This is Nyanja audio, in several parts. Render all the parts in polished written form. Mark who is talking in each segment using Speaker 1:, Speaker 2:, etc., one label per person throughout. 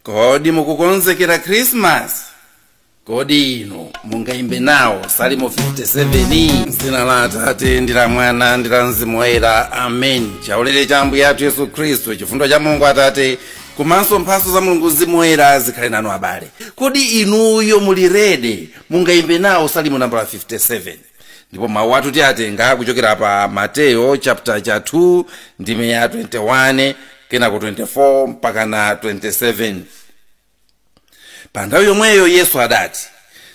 Speaker 1: Kodi mukukonzekera Krismasi? Kodi inu mungaimbe nawo Salimo 57? Dzina la Atate ndi la Mwana ndi la Mzimu Woyera, amen. Chaulere cha Ambuye athu Yesu Khristu, chifundo cha Mulungu Atate komanso mphatso za Mulungu Mzimu Woyera zikhale nanu abale. Kodi inuyo muli ready? Mungaimbe nawo Salimo nambala 57? Ndipo mawu athu tiatenga kuchokera pa Mateyo chapter cha 2 ndime ya 21 kenako 24 mpaka na 27. Pa nthawi yomweyo Yesu adati,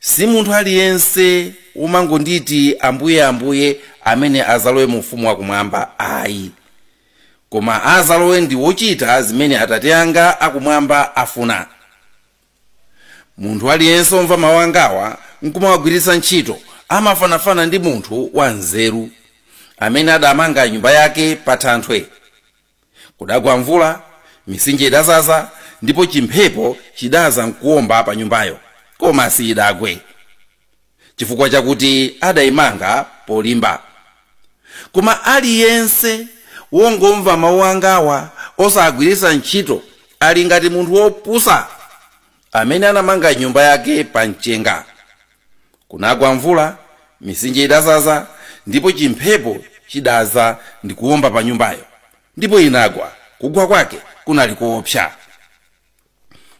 Speaker 1: si munthu aliyense umangonditi Ambuye, Ambuye amene azalowe mu ufumu wakumwamba ayi, koma azalowe ndi wochita zimene Atate anga akumwamba afuna. Munthu aliyense omva mawu angawa nkumawagwiritsa ntchito amafanafana ndi munthu wanzeru amene adamanga nyumba yake pa thanthwe. Kudagwa mvula, mitsinje idazaza, ndipo chimphepo chidaza nkuwomba pa nyumbayo, koma siyidagwe, chifukwa chakuti adayimanga polimba. Koma aliyense wongomva mawu angawa osagwiritsa ntchito ali ngati munthu wopusa amene anamanga nyumba yake pa mchenga. Kunagwa mvula, mitsinje idazaza, ndipo chimphepo chidaza ndi kuwomba pa nyumbayo, ndipo inagwa. Kugwa kwake kunali koopsa.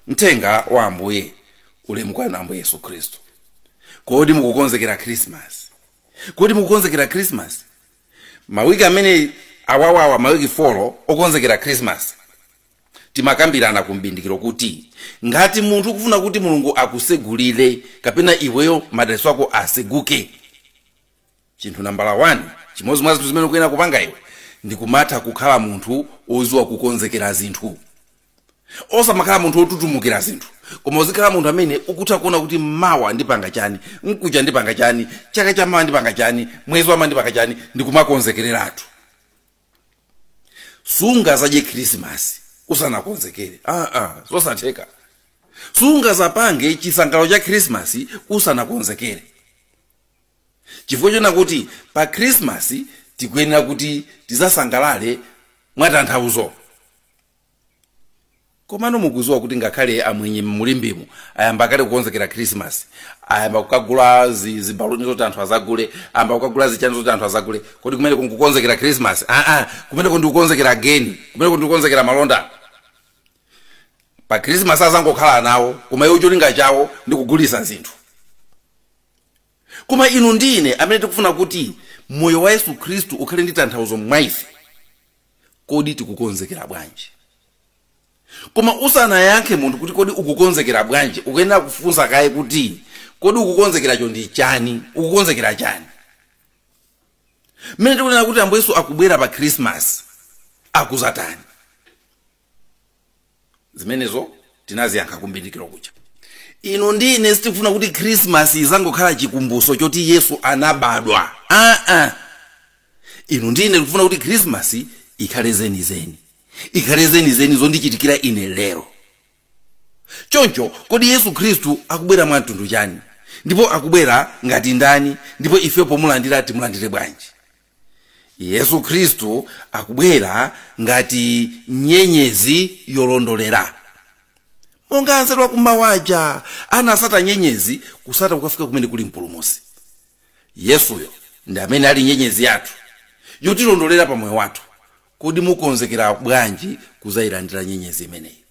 Speaker 1: Mthenga wa Ambuye. Ulemu kwa Ambuye Yesu Khristu. Kodi mukukonzekera Krismasi? Kodi mukukonzekera Krismasi? Mawiki amene awawawa, mawiki 4 okonzekera Krismasi, timakambirana kumbindikiro kuti ngati munthu ukufuna kuti Mulungu akusegulire kapena iweyo madalitso ako aseguke, chinthu nambala 1, chimodzi mwa zinthu zimene ukuyenera kupanga iwe ndi kumatha kukhala munthu oziwa kukonzekera zinthu. Osamakhala munthu wotutumukira zinthu, koma uzikhala munthu amene ukutha kuona kuti mawa ndipanga chani, mkucha ndipanga chani, chaka cha mawa ndipanga chani, mwezi wamawa ndipanga chani, ndikumakonzekereratu. Sunga zadye Krismasi usanakonzekere, zosatheka. Sunga zapange chisangalalo cha Krismasi usanakonzekere, chifukwa chona kuti pa Krismasi tikuyenera kuti tizasangalale mwatanthauzo. Komano mukuziwa kuti ngakhale amwenye mulimbimu ayamba kale kukonzekera Krismasi, ayamba kukagula zibaluni zoti anthu azagule, ayamba kukagula zichani zoti anthu azagule. Kodi kumene kukonzekera Krismasi? Kumeneko ndikukonzekera geni, kumeneko ndikukonzekera malonda. Pa Krismasi azangokhala nawo, koma iwo cholinga chawo ndikugulisa zinthu. Koma inu ndine amene tikufuna kuti moyo wa Yesu Khristu ukhale ndi tanthauzo mwa ife, kodi tikukonzekera bwanji? Koma usanayankhe munthu kuti kodi ukukonzekera bwanji, ukuyenera kufunsa kaye kuti kodi ukukonzekeracho ndi chani? Ukukonzekera chani? Mmene tikunena kuti Ambuye Yesu akubwera pa Krismasi, akuzatani? Zimenezo tinaziyankha kumbindikiro kuja. Inu ndine sitikufuna kuti Krismasi izangokhala chikumbuso choti Yesu anabadwa. Inu ndine tikufuna kuti Krismasi ikhale zenizeni, ikhale zenizeni zondichitikira ine lero. Choncho kodi Yesu Khristu akubwera mwa mtundu chani? Ndipo akubwera ngati ndani? Ndipo ife pomulandira timulandire bwanji? Yesu Khristu akubwera ngati nyenyezi yolondolera, monga anzeru akummawaja anasata nyenyezi kusata kukafika kumene kuli Mpulumutsi. Yesuyo ndi amene ali nyenyezi yathu yotilondolera pa moyo wathu. Kodi mukonzekera bwanji kuzayilandira nyenyezi imeneyi?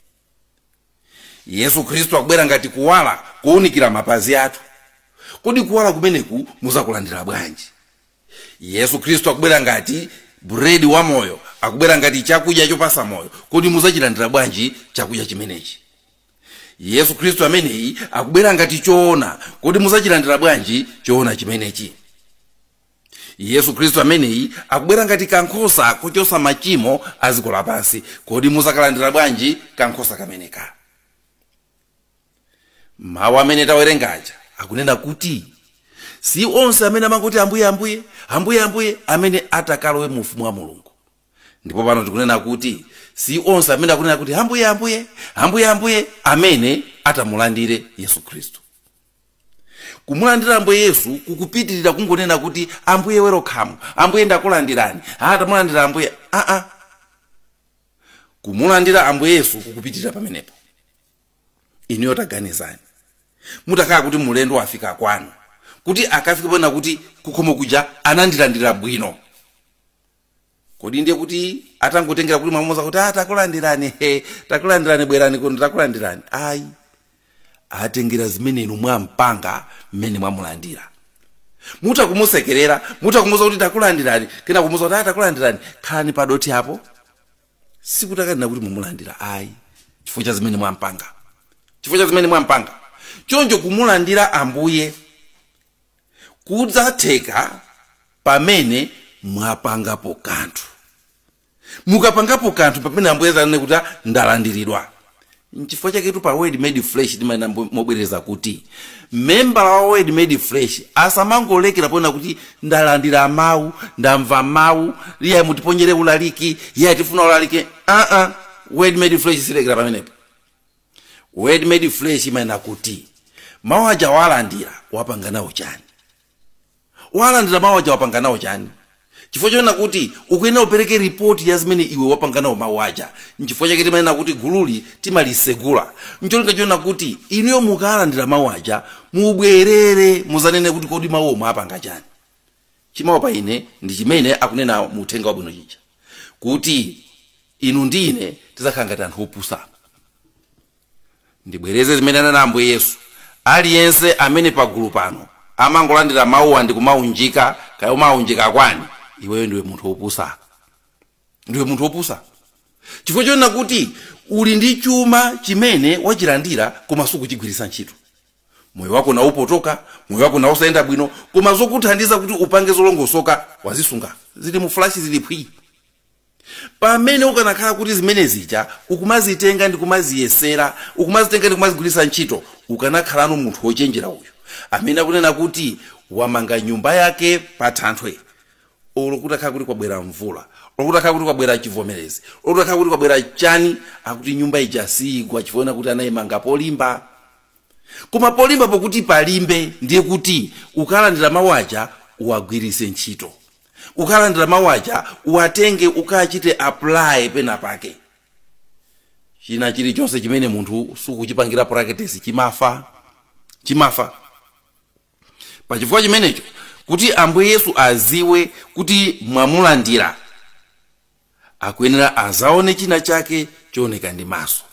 Speaker 1: Yesu Khristu akubwera ngati kuwala kuwunikira mapazi athu. Kodi kuwala kumeneku muzakulandira bwanji? Yesu Khristu akubwera ngati buredi wa moyo, akubwera ngati chakudya chopasa moyo. Kodi muzachilandira bwanji chakudya chimenechi? Yesu Khristu ameneyi akubwera ngati choona. Kodi muzachilandira bwanji choona chimenechi? Yesu Khristu ameneyi akubwera ngati kankhosa kochosa machimo a dziko lapansi. Kodi muzakalandira bwanji kankhosa kameneka? Mawu amene tawerengaja akunena kuti si onse amene amangoti Ambuye, Ambuye, Ambuye, Ambuye amene atakalowe mu ufumu wa Mulungu. Ndipo pano tikunena kuti si onse amene akunena kuti Ambuye, Ambuye, Ambuye, Ambuye amene atamulandire Yesu Khristu. Kumulandira Ambuye Yesu kukupitirira kungonena kuti Ambuye welcome, Ambuye ndakulandirani, tamulandira Ambuye. Kumulandira Ambuye Yesu kukupitirira pamenepo. Inuyo taganizani, mutakhala kuti mulendo wafika kwanu, kuti akafike pona kuti kukhomo kuja anandilandira bwino, kodi ndiye kuti atangotengera kuti mwamuza kuti takulandirani, he, takulandirani, bwerani kuno, takulandirani? Ayi, atengera zimene inu mwampanga mmene mwamulandira. Mutakumusekerera, mutakumuza kuti takulandirani, kena kumuza kuti takulandirani, khalani padoti apo, sikutakanena kuti mumulandira, ayi, chifukwa cha zimene mwampanga, chifukwa cha zimene mwampanga. Choncho kumulandira Ambuye kudzatheka pamene mwapangapo kanthu. Mukapangapo kanthu, pamene Ambuye azanene kuti ndalandiridwa. Nchifukwa chaketu pa Word Made Flesh timanena mobwereza kuti membala wa Word Made Flesh asamangolekera pona kuti ndalandira mawu, ndamva mawu, iye mutiponyere ulaliki, iye atifuna ulaliki. Word Made Flesh silekera pamenepo. Word Made Flesh imanena kuti mawu aja walandira, wapanga nawo chani? Walandira mawu aja, wapanga nawo chani? Chifukwa chonena kuti ukuyenera upereke ripoti ya zimene iwe wapanga nawo mawu aja. Nchifukwa chake timanena kuti gululi timalisegula ncholinga chonena kuti inuyo mukalandira mawu aja mubwerere muzanene kuti kodi mawu omwe apanga chani. Chimawu pa ine ndi chimene akunena mu uthenga wabwino chija, kuti inu ndi ine tidzakhala ngati anthu opusa. Ndibwereze zimene anena Ambuye Yesu: aliyense amene pagulu pano amangolandira mawuwa ndi kumaunjika, kaya umaunjika kwani, iweyo ndiwe munthu wopusa, ndiwe munthu wopusa, chifukwa chonena kuti uli ndi chuma chimene wachilandira koma sukuchigwiritsa ntchito. Moyo wako naupotoka, moyo wako nausayenda bwino, koma zokuthandiza kuti upange zolongosoka wazisunga, zili mu flash, zili phwi. Pamene ukanakhala kuti zimene zija ukumazitenga ndi kumaziyesera, ukumazitenga ndi kumazigwiritsa ntchito, ukanakhalano munthu wochenjera uyu amene akunena kuti wamanga nyumba yake pa thanthwe. Olo kutakhala kuti kwabwera mvula, olo kutakhala kuti kwabwera chivomerezi, olo kutakhala kuti kwabwera chani, akuti nyumba ija sigwa, chifukwa kuti anayimanga polimba. Koma polimba pokuti palimbe, ndiye kuti ukalandira mawu aja uwagwiritse ntchito, ukalandira mawu aja uwatenge ukachite apply pena pake. China chilichonse chimene munthu sukuchipangira practice chimafa, chimafa. Pachifukwa chimenecho, kuti Ambuye Yesu aziwe kuti mwamulandira, akuyenera azaone china chake chooneka ndi maso.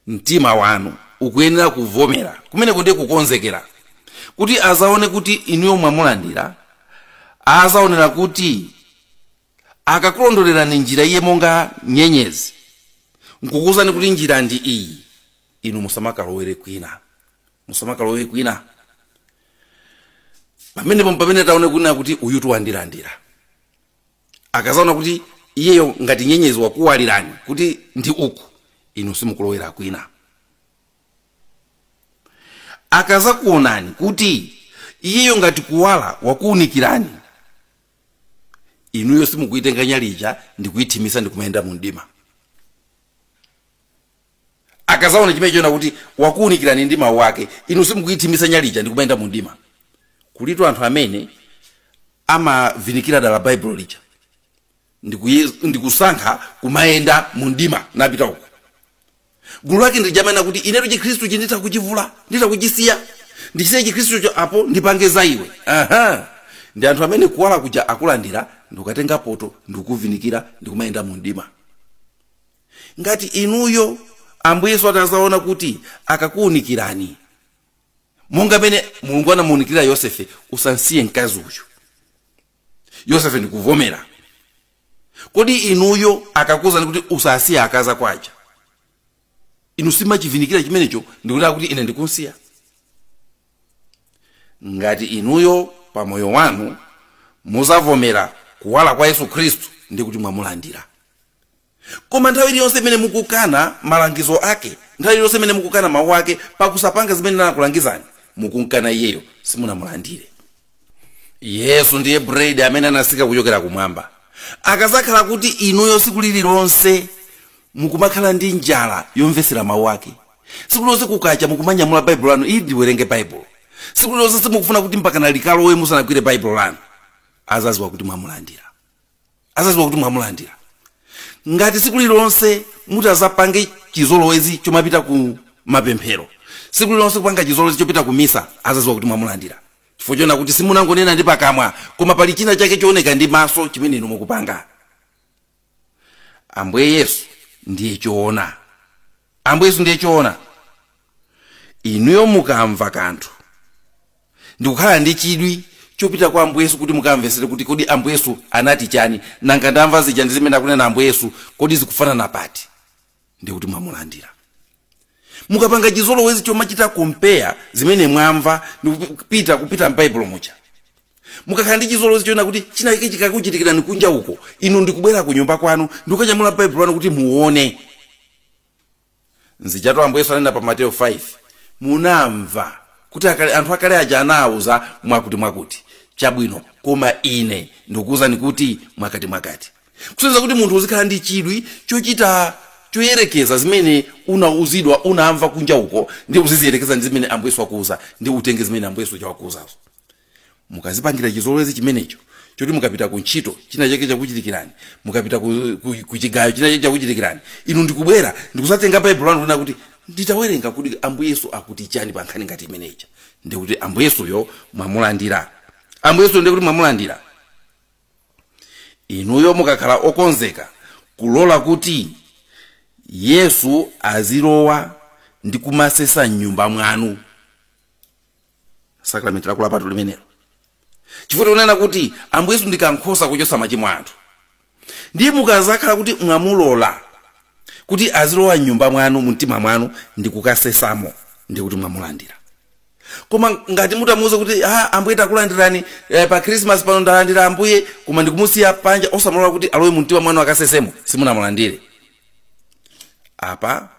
Speaker 1: Mtima wanu ukuyenera kuvomera kumeneko, ndiye kukonzekera kuti azaone kuti inuyo mwamulandira. Azaonera kuti akakulondolerani njira iye monga nyenyezi nkukuwuzani kuti njira ndi iyi, inu musamakalowere kwina, musamakalowere kwina. Pamenepo pamene taone kunena kuti uyu tiwandilandira. Akazaona kuti iyeyo ngati nyenyezi wakuwalirani kuti ndi uku, inu simukulowera kwina. Akazakuonani kuti iyeyo ngati kuwala wakuwunikirani, inuyo simukuitenga nyalija ndikuyithimisa ndikumayenda mu mdima. Akazaona chimene chiona kuti wakuwunikirani ndi mawu ake, inu simukuyithimisa nyalija ndikumayenda mu mdima. Kulitu anthu amene amavinikira dala Baibulo lija ndikusankha kumayenda mu mdima napita uko. Gulu lake ndijamana kuti inetu Chikhristu chinditha kuchivula, nditha kuchisiya, ndichisiye Chikhristucho apo ndipange za iwe. Aha, ndi anthu amene kuwala kuja akulandira ndikukatenga poto ndikuvinikira ndikumayenda mu mdima. Ngati inuyo Ambuye Yesu atazaona kuti akakuwunikirani monga mene Mulungu anamuwunikira Yosefe, usansiye mkazi uyu, Yosefe ndikuvomera, kodi inuyo akakuwuzani kuti usasiye akaza kwaja, inu simachivinikira chimenecho ndikuti kuti ine ndikunsiya? Ngati inuyo pamoyo wanu muzavomera kuwala kwa Yesu Khristu, ndikuti mwamulandira. Koma nthawi iliyonse imene mukukana malangizo ake, nthawi iliyonse imene mukukana mawu ake pakusapanga zimene anakulangizani, mukunkana iyeyo, simunamulandire. Yesu ndiye bread amene anasika kuchokera kumwamba. Akazakhala kuti inuyo siku lililonse mukumakhala ndi njala yomvesera mawu ake, siku lililonse kukacha mukumanyamula Baibulo lanu, ili ndiwerenge Baibulo, siku lililonse simukufuna kuti mpakana likalowe musanagwire Baibulo lanu, azaziwa kuti mwamulandira, azaziwa kuti mwamulandira. Ngati tsiku lililonse mutazapange chizolowezi chomapita ku mapemphero, tsiku lililonse kupanga chizolowezi chopita ku misa, azaziwa kuti mwamulandira, chifukwa chona kuti simunangonena ndi pakamwa, koma pali china chake chooneka ndi maso chimene inu mukupanga. Ambuye Yesu ndiye choona. Ambuye Yesu ndiye choona. Inuyo mukamva kanthu ndikukhala ndi chidwi chopita kwa Ambuye Yesu kuti mukamvesere kuti kodi Ambuye Yesu anati chani, nanga ndamva zija ndi zimene akunena Ambuye Yesu, kodi zikufanana pati, ndikuti mwamulandira. Mukapanga chizolowezi chomachita compare zimene mwamva ndikupita kupita m'Baibulo muja, mukakhala ndi chizolowezi choona kuti china chake chikakuchitikirani kunja uko, inu ndikubwera ku nyumba kwanu ndikukanyamula Baibulo lanu kuti muone. Nzichatu Ambuye Yesu anena pa Mateyu 5, munamva kuti anthu akale aja anawuza mwakuti mwakuti, chabwino, koma ine ndikuwuzani kuti mwakati mwakati. Kusonyeza kuti munthu uzikhala ndi chidwi chochita choyerekeza zimene unauzidwa, unamva kunja uko, ndi uziziyerekeza ndi zimene Ambuye Yesu akuuza, ndi utenge zimene Ambuye Yesu wakuuzazo. Mukazipangira chizolowezi chimenecho choti mukapita ku ntchito china chake chakuchitikirani, mukapita ku chigayo china chake chakuchitikirani, inu ndikubwera ndikusatenga Baibulo lanu kunena kuti nditawerenga kuti Ambuye Yesu akuti chani pa nkhani ngati imeneyi, ndikuti Ambuye Yesuyo mwamulandira. Ambuye Yesu ndikuti mwamulandira. Inuyo mukakhala okonzeka kulola kuti Yesu azilowa ndi kumasesa mnyumba mwanu, sakramenti lakulapatu limenelo, chifukwa tikunena kuti Ambuye Yesu ndi kankhosa kuchotsa machimo anthu. Ndiye mukazakhala kuti mwamulola kuti azilowa mnyumba mwanu, mumtima mwanu, ndi kukasesamo, ndi kuti mwamulandira. Koma ngati mutamuuza kuti Ambuye takulandirani, pa Christmas pano ndalandira Ambuye, koma ndikumusiya panja osamulola kuti alowe mumtima mwanu akasesemo, simunamulandire. Apa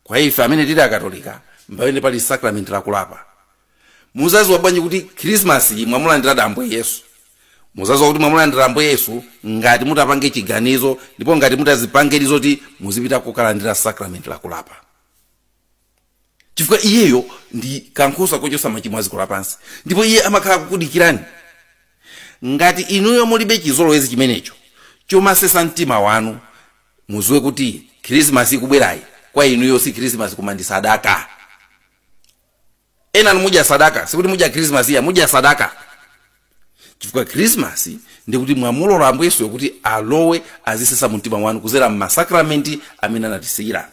Speaker 1: kwa ife amene tili Akatolika pamene pali sakramenti lakulapa, muzaziwa bwanji kuti Christmas iyi mwamulandiradi Ambuye Yesu? Muzaziwa kuti mwamulandira Ambuye Yesu ngati mutapange chiganizo, ndipo ngati mutazipange zoti muzipita kukalandira sakramenti lakulapa, chifukwa iyeyo ndi kankhosa kochotsa machimo a dziko lapansi, ndipo iye amakhala kukudikirani. Ngati inuyo mulibe chizolowezi chimenecho chomasesa mtima wanu, muziwe kuti Khrisimasi ikubwerayi kwa inuyo si Khrisimasi koma ndi sadaka. Ena mudya sadaka, sikuti mudya Khrisimasi iya, mudya sadaka, chifukwa Khrisimasi ndikuti mwamulola Ambuye Yesuyo kuti alowe azisesa mumtima mwanu kuzera m'masakramenti amene anatisiyira.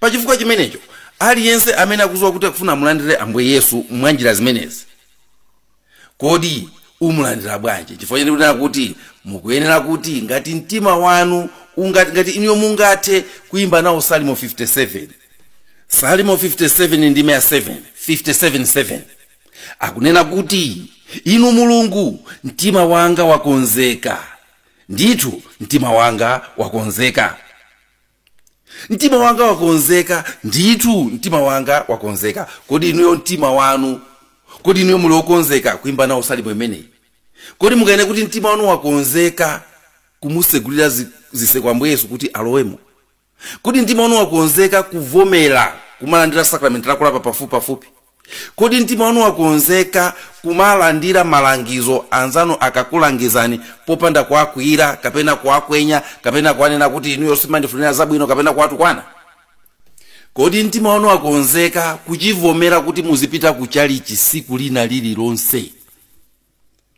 Speaker 1: Pachifukwa chimenecho, aliyense amene akudziwa kuti akufuna amulandire Ambuye Yesu mwa njira zimenezi, kodi umulandira bwanji? Chifukwa chene kunena kuti mukuyenera kuti ngati mtima wanu ngati inuyo mungathe kuyimba nawo Salimo 57, Salimo 57 ndime ya 7, 57:7, akunena kuti inu Mulungu, mtima wanga wakonzeka, ndithu mtima wanga wakonzeka, mtima wanga wakonzeka, ndithu mtima wanga wakonzeka. Kodi inuyo mtima wanu, kodi inuyo muli wokonzeka kuimba nawo salimo imeneyi? Kodi mukayenera kuti mtima wanu wakonzeka kumusegulira zitseko Ambuye Yesu kuti alowemo? Kodi mtima wanu wakonzeka kuvomera kumalandira sakramenti lakulapa pafupi pafupi? Kodi mtima wanu wakonzeka kumalandira malangizo anzanu akakulangizani popanda kuwakwiyira kapena kuwakwenya kapena kuwanena kuti inuyo simandifunira zabwino kapena kuwatukwana? Kodi mtima wanu wakonzeka kuchivomera kuti muzipita ku chalichi siku lina lililonse?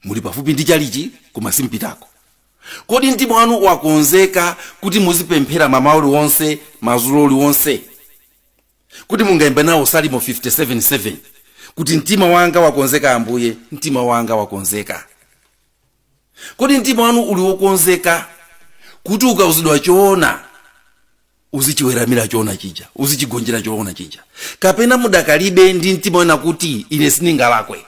Speaker 1: Muli pafupi ndi chalichi koma simpitako. Kodi mtima wanu wakonzeka kuti muzipemphera mamawa uliwonse, madzulo uliwonse, kuti mungayimbe nawo Salimo 57:7 kuti mtima wanga wakonzeka Ambuye, mtima wanga wakonzeka? Kodi mtima wanu uli wokonzeka kuti ukauzidwa choona uzichiweramira choona chija, uzichigonjera choona chija, kapena mudakalibe ndi mtima wena kuti ine sindingalakwe,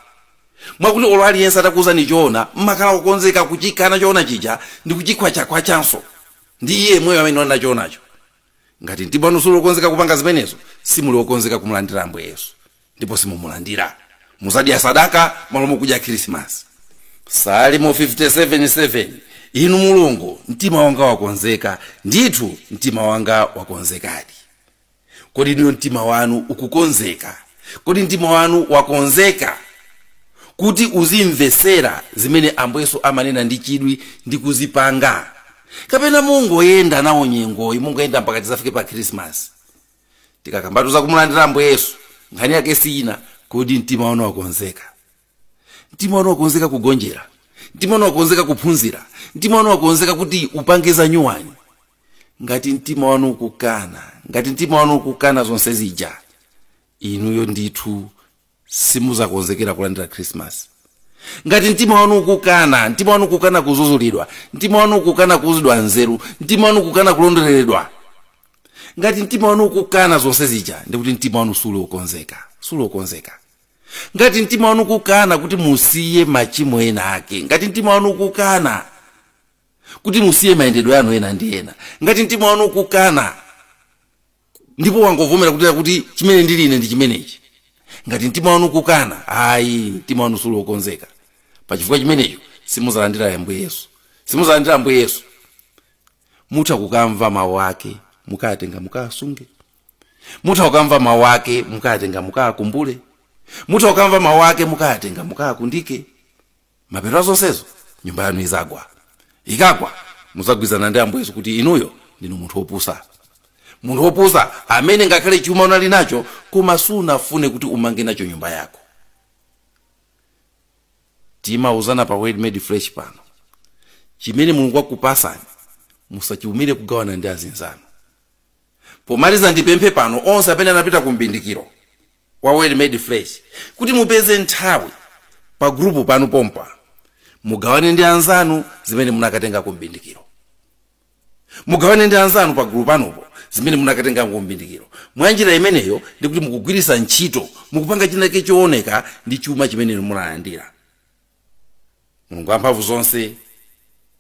Speaker 1: mwakuti olo aliyense atakuuzani choona mmakhala kukonzeka kuchikana choona chija ndi kuchikhwachakhwachanso ndi iye mweyo amene wanena choonacho? Ngati mtima wanu suli wokonzeka kupanga zimenezo, simuli wokonzeka kumulandira Ambuye Yesu, ndipo simumulandira. Muzadya sadaka malo mokudya Khrisimasi. Salimo 57:7, inu Mulungu, mtima wanga wakonzeka, ndithu mtima wanga wakonzekadi. Kodi inuyo mtima wanu ukukonzeka? Kodi mtima wanu wakonzeka kuti uzimvesera zimene Ambuye Yesu amanena ndi chidwi ndi kuzipanga? Kapena mungoyenda nawo nyengoyi, mungoyenda mpaka tizafike pa Christmas. Tikakambatu za kumulandira Ambuye Yesu, nkhani yake sina, kodi mtima wanu wakonzeka? Mtima wanu wakonzeka kugonjera? Mtima wanu wakonzeka kuphunzira? Mtima wanu wakonzeka kuti upange za nyuwani? Ngati mtima wanu ukukana, ngati mtima wanu ukukana zonse zija, inuyo ndithu simuzakonzekera kulandira Christmas. Ngati mtima wanu ukukana, mtima wanu ukukana kuzuzulidwa, mtima wanu ukukana kuuzidwa nzeru, mtima wanu ukukana kulondoleredwa, ngati mtima wanu ukukana zonse zija, ndikuti mtima wanu suli ukonzeka, suli ukonzeka. Ngati mtima wanu ukukana kuti musiye machimo ena ake, ngati mtima wanu ukukana kuti musiye mayendedwe anu ena ndi ena, ngati mtima wanu ukukana ndipo wangovomera kuti chimene ndili ine ndi chimenechi, ngati mtima wanu ukukana, ayi, mtima wanu suli ukonzeka. Pachifukwa chimenecho simuzalandira Ambuye Yesu, simuzalandira Ambuye Yesu. Mutha kukamva mawu ake mukatenga mukasunge, mutha kukamva mawu ake mukatenga mukakumbule, mutha kukamva mawu ake mukatenga mukakundike. Mapeto zonsezo nyumba yanu izagwa. Ikagwa muzagwizana ndi Ambuye Yesu kuti inuyo ndinu munthu wopusa, munthu wopusa amene ngakhale chuma unali nacho koma sunafune kuti umange nacho nyumba yako. Timauzana pa Word Made Flesh pano, chimene Mulungu akupasani musachiumire kugawana ndi azinzanu. Pomaliza ndipemphe pano onse amene anapita ku mbindikiro wa Word Made Flesh kuti mupeze nthawi pa grupu panu pompa mugawane ndi anzanu zimene munakatenga ku mbindikiro, mugawane ndi anzanu pa grupu panopo zimene munakatenga ku mbindikiro. Mwanjira imeneyo ndikuti mukugwiritsa ntchito, mukupanga chinake chooneka ndi chuma chimene munalandira. Mulungu wamphamvu zonse,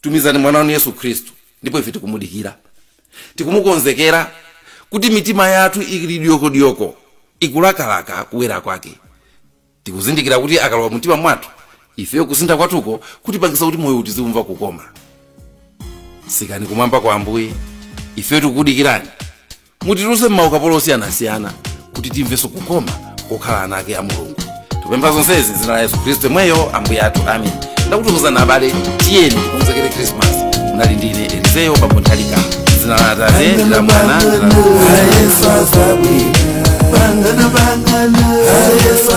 Speaker 1: tumizani mwana wanu Yesu Khristu, ndipo ife tikumudikira, tikumukonzekera kuti mitima yathu ili dyokodyoko ikulakalaka kuwera kwake. Tikuzindikira kuti akalowa mtima mwathu ifeyo kusintha kwathuko kutipangisa kuti moyo utizimva kukoma. Sikani kumwamba kwa Ambuye, ifeyo tikukudikirani, mutitulutse m'maukapolo osiyanasiyana kuti timvenso kukoma kokhala ana ake a Mulungu. Tikupempha zonsezi m'dzina la Yesu Khristu yemweyo Ambuye athu, amen. Ndakuthokozani abale, tiyeni tikonzekere Christmas. Munali ndine Elizeyo Bambo Nthalika, dzina la Atate ndi la Mwana ndi la Mzimu.
Speaker 2: Yesu azabwera. Pangana pangana. Yesu.